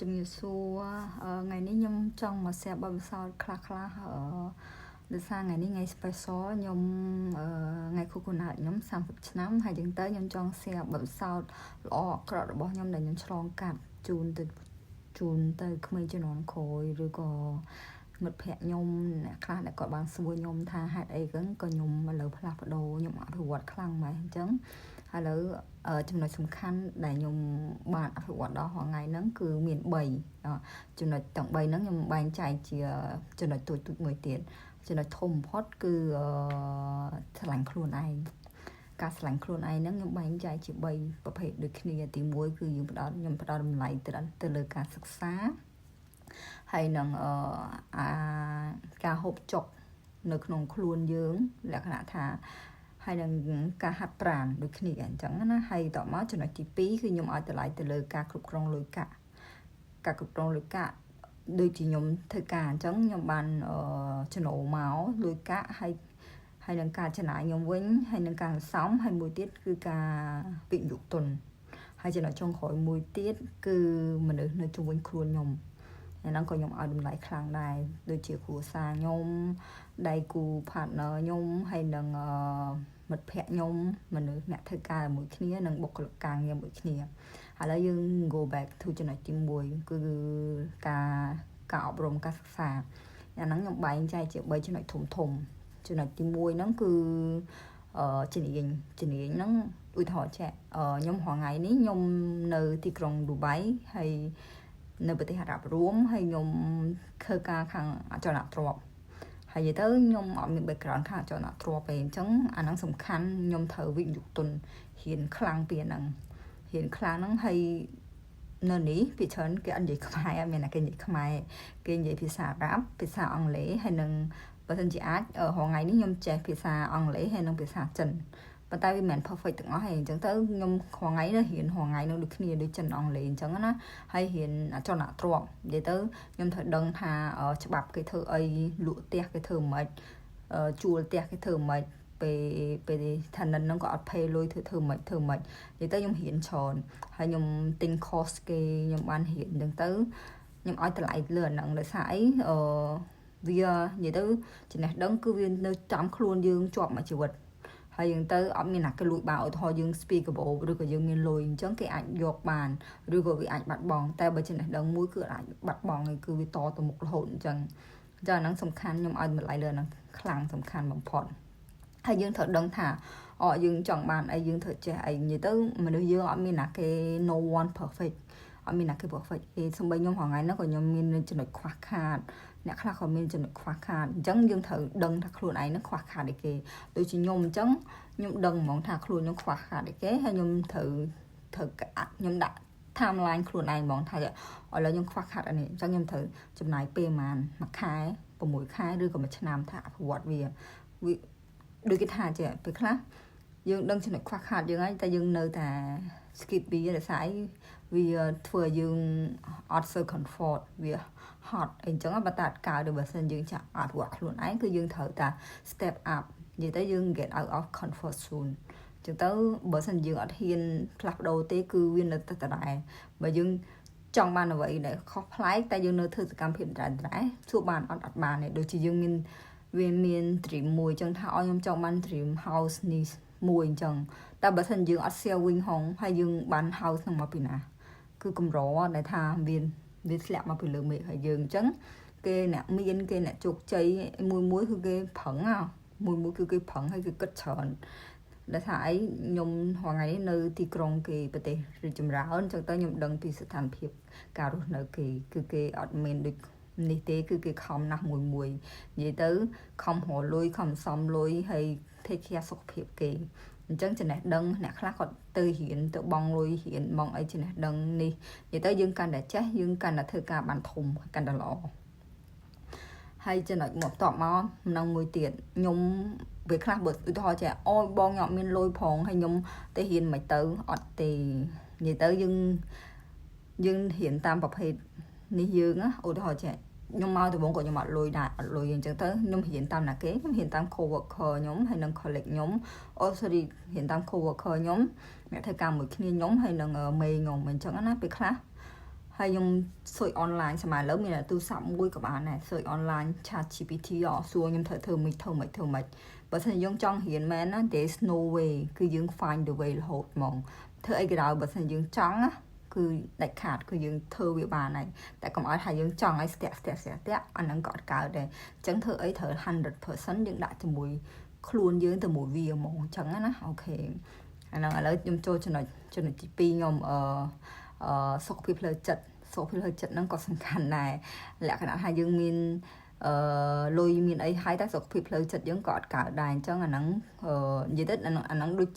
ជំរាបសួរថ្ងៃនេះខ្ញុំចង់មក share បទពិសោធន៍ខ្លះៗដោយសារថ្ងៃនេះថ្ងៃ special ខ្ញុំថ្ងៃខួបកំណើតខ្ញុំ30ឆ្នាំហើយចឹងទៅខ្ញុំចង់ share បទពិសោធន៍ល្អអាក្រក់របស់ខ្ញុំដែលខ្ញុំឆ្លងកាត់ជូនទៅក្មេងជំនាន់ក្រោយឬក៏មិត្តភ័ក្ដិខ្ញុំអ្នកខ្លះដែលគាត់បានសួរខ្ញុំថាហេតុអីក៏ខ្ញុំឥឡូវផ្លាស់ប្ដូរខ្ញុំអភិវឌ្ឍខ្លាំងម៉េះអញ្ចឹងឥឡូវចំណុចសំខាន់ដែលខ្ញុំបានអភិវឌ្ឍដល់រាល់ថ្ងៃហ្នឹងគឺមាន3ចំណុចទាំង3ហ្នឹងខ្ញុំបែងចែកជាចំណុចតូចៗមួយទៀតចំណុចធំបំផុតគឺស្រឡាញ់ខ្លួនឯងការស្រឡាញ់ខ្លួនឯងហ្នឹងខ្ញុំបែងចែកជា3ប្រភេទដូចគ្នាទី1គឺយើងផ្ដោតខ្ញុំផ្ដោតតម្លៃទៅលើការសិក្សាហើយនឹងអាការហូបចុកនៅក្នុងខ្លួនយើងលក្ខណៈថាហើយនឹងការហាត់ប្រាណដូចគ្នាអញ្ចឹងណាហើយតមកចំណុចទី2គឺខ្ញុំឲ្យតម្លៃទៅលើការគ្រប់គ្រងលុយកាក់ការគ្រប់គ្រងលុយកាក់ដូចជាខ្ញុំធ្វើការអញ្ចឹងខ្ញុំបានចំណូលមកលុយកាក់ហើយហើយនឹងការចំណាយខ្ញុំវិញហើយនឹងការសន្សំហើយមួយទៀតគឺការវិនិយោគទុនហើយចំណុចចុងក្រោយមួយទៀតគឺមនុស្សនៅជុំវិញខ្លួនខ្ញុំអាហ្នឹងក៏ខ្ញុំឲ្យតម្លៃខ្លាំងដែរដូចជាគ្រួសារខ្ញុំដៃគូ partner ខ្ញុំហើយនឹងមិត្តភ័ក្ដិខ្ញុំមនុស្សអ្នកធ្វើការជាមួយគ្នានិងបុគ្គលិកការងារមួយគ្នាឥឡូវយើង go back to ចំណុចទី1គឺការអប់រំការសិក្សាអាហ្នឹងខ្ញុំបែងចែកជា3ចំណុចធំធំចំណុចទី1ហ្នឹងគឺជំនាញជំនាញហ្នឹងឧទាហរណ៍ចេះខ្ញុំរាល់ថ្ងៃនេះខ្ញុំនៅទីក្រុងឌូបៃហើយនៅប្រទេសអារ៉ាប់រួមហើយខ្ញុំធ្វើការខាងអចលនទ្រព្យហើយនិយាយទៅខ្ញុំអត់មាន background ខាងអចលនទ្រព្យទេអញ្ចឹងអាហ្នឹងសំខាន់ខ្ញុំត្រូវវិនិយោគទុនហ៊ានខ្លាំងពីអាហ្នឹងហ៊ានខ្លាំងហ្នឹងហើយ នៅនេះភាគច្រើនគេអត់និយាយខ្មែរអត់មានតែគេនិយាយខ្មែរគេនិយាយភាសាអារ៉ាប់ភាសាអង់គ្លេសហើយនឹងបើសិនជាអាចរាល់ថ្ងៃនេះខ្ញុំចេះភាសាអង់គ្លេសហើយនិងភាសាចិនប៉ុន្តែវាមិនមែន perfect ទាំងអស់ទេអញ្ចឹងទៅខ្ញុំរាល់ថ្ងៃនេះរៀនរាល់ថ្ងៃនោះដូចគ្នាដូចចិនអង់គ្លេសអញ្ចឹងណាហើយរៀនអចលនទ្រព្យនិយាយទៅខ្ញុំត្រូវដឹងថាច្បាប់គេធ្វើអីលក់ផ្ទះគេធ្វើម៉េចជួលផ្ទះគេធ្វើម៉េចពេលពេល tenant ហ្នឹងក៏អត់ pay លុយធ្វើធ្វើម៉េចធ្វើម៉េចនិយាយទៅខ្ញុំរៀនច្រើនហើយខ្ញុំទិញ course គេខ្ញុំបានរៀនអញ្ចឹងទៅខ្ញុំឲ្យតម្លៃលើអាហ្នឹងដោយសារអីអឺវានិយាយទៅចំណេះដឹងគឺវានៅចាំខ្លួនយើងជាប់មួយជីវិតហើយយើងទៅអត់មានណាគេលួចបានឧទាហរណ៍យើង speakable ឬក៏យើងមានលុយអញ្ចឹងគេអាចយកបានឬក៏វាអាចបាត់បង់តែបើចំណេះដឹងមួយគឺអាចបាត់បង់ឯងគឺវាតទៅមុខរហូតអញ្ចឹងចាអាហ្នឹងសំខាន់ខ្ញុំឲ្យតម្លៃលើអាហ្នឹងខ្លាំងសំខាន់បំផុតហើយយើងត្រូវដឹងថាអយើងចង់បានអីយើងត្រូវចេះអីនិយាយទៅមនុស្សយើងអត់មានណាគេ no one perfect អត់មានណាគេ perfect ទេសូម្បីខ្ញុំរាល់ថ្ងៃហ្នឹងក៏ខ្ញុំមានចំណុចខ្វះខាតអ្នកខ្លះក៏មានចំណុចខ្វះខាតអញ្ចឹងយើងត្រូវដឹងថាខ្លួនឯងហ្នឹងខ្វះខាតអីគេដូចជាខ្ញុំអញ្ចឹងខ្ញុំដឹងហ្មងថាខ្លួនខ្ញុំខ្វះខាតអីគេហើយខ្ញុំត្រូវត្រូវខ្ញុំដាក់ timeline ខ្លួនឯងហ្មងថាឥឡូវខ្ញុំខ្វះខាតអានេះអញ្ចឹងខ្ញុំត្រូវចំណាយពេលប្រហែលមួយខែ6ខែឬក៏មួយឆ្នាំថាអភិវឌ្ឍវាវាដូចគេថាចេះពេលខ្លះយើងដឹងចំណុចខ្វះខាតយើងហើយតែយើងនៅតែ skip វាដោយសារអីវាធ្វើឲ្យយើងអត់សូវ comfort វាហត់អីចឹងបើតាកើតបើសិនយើងចាក់អភិវឌ្ឍខ្លួនឯងគឺយើងត្រូវតា step up និយាយទៅយើង get out of comfort zone ចឹងទៅបើសិនយើងអត់ហ៊ានផ្លាស់ប្ដូរទេគឺវានៅតែដដែលបើយើងចង់បានអ្វីដែលខុសប្លែកតែយើងនៅធ្វើសកម្មភាពដដែលៗសួរបានអត់អត់បានទេដូចជាយើងមានវាមាន dream មួយចឹងថាឲ្យខ្ញុំចង់បាន dream house នេះមួយអញ្ចឹងតែបើសិនយើងអត់ saving ហងហើយយើងបាន house ហ្នឹងមកពីណា គឺកម្រដែលថាវាវាធ្លាក់មកពីលើមេឃហើយយើងអញ្ចឹងគេអ្នកមានគេអ្នកជោគជ័យមួយមួយគឺគេប្រឹងមួយមួយគឺគេប្រឹងហើយគេគិតច្រើនដែលថាអីខ្ញុំរាល់ថ្ងៃនេះនៅទីក្រុងគេប្រទេសរីកចម្រើនអញ្ចឹងទៅខ្ញុំដឹងពីស្ថានភាពការរស់នៅគេគឺគេអត់មានដូចនេះទេគឺគេខំណាស់មួយមួយនិយាយទៅខំរកលុយខំសំលុយហើយ take care សុខភាពគេអញ្ចឹងចំណេះដឹងអ្នកខ្លះគាត់ទៅរៀនទៅបងលុយរៀនបងអីចំណេះដឹងនេះនិយាយទៅយើងកាន់តែចេះយើងកាន់តែធ្វើការបានធំកាន់តែល្អហើយចំណុចមកតបមកនឹងមួយទៀតខ្ញុំពេលខ្លះបើឧទាហរណ៍ចេះអូយបងខ្ញុំអត់មានលុយផងហើយខ្ញុំទៅរៀនមិនទៅអត់ទេនិយាយទៅយើងយើងរៀនតាមប្រភេទនេះយើងណាឧទាហរណ៍ចេះខ្ញុំមកដំបូងក៏ខ្ញុំអត់លុយដែរអត់លុយអញ្ចឹងទៅខ្ញុំរៀនតាមណាគេខ្ញុំរៀនតាម coworker ខ្ញុំហើយនិង colleague ខ្ញុំអូ sorry រៀនតាម coworker ខ្ញុំអ្នកធ្វើការមួយគ្នាខ្ញុំហើយនិងមេខ្ញុំអញ្ចឹងណាពេលខ្លះហ ហើយខ្ញុំ search online សម័យឥឡូវមានតែទូរស័ព្ទមួយក៏បានដែរ search online Chat GPT អសួរខ្ញុំត្រូវធ្វើម៉េចធ្វើម៉េចធ្វើម៉េចបើសិនជាយើងចង់រៀនមែនណា there's no way គឺយើង find the way រហូតហ្មងធ្វើអីក៏ដោយបើសិនយើងចង់ណាគឺដាច់ខាតគឺយើងធ្វើវាបានហើយតែកុំឲ្យថាយើងចង់ឲ្យស្ទាក់ស្ទាក់ស្ទាក់ស្ទាក់អាហ្នឹងក៏អត់កើតដែរអញ្ចឹងធ្វើអីត្រូវ100%យើងដាក់ជាមួយខ្លួនយើងទៅមួយវាហ្មងអញ្ចឹងណា okay អាហ្នឹងឥឡូវខ្ញុំចូលចំណុចចំណុចទី2ខ្ញុំអឺអឺសុខភាពផ្លូវចិត្តសុខភាពផ្លូវចិត្តហ្នឹងក៏សំខាន់ដែរលក្ខណៈថាយើងមានអឺលុយមានអីហើយតែសុខភាពផ្លូវចិត្តយើងក៏អត់កើតដែរអញ្ចឹងអាហ្នឹងអឺនិយាយទៅអាហ្នឹងដូចជា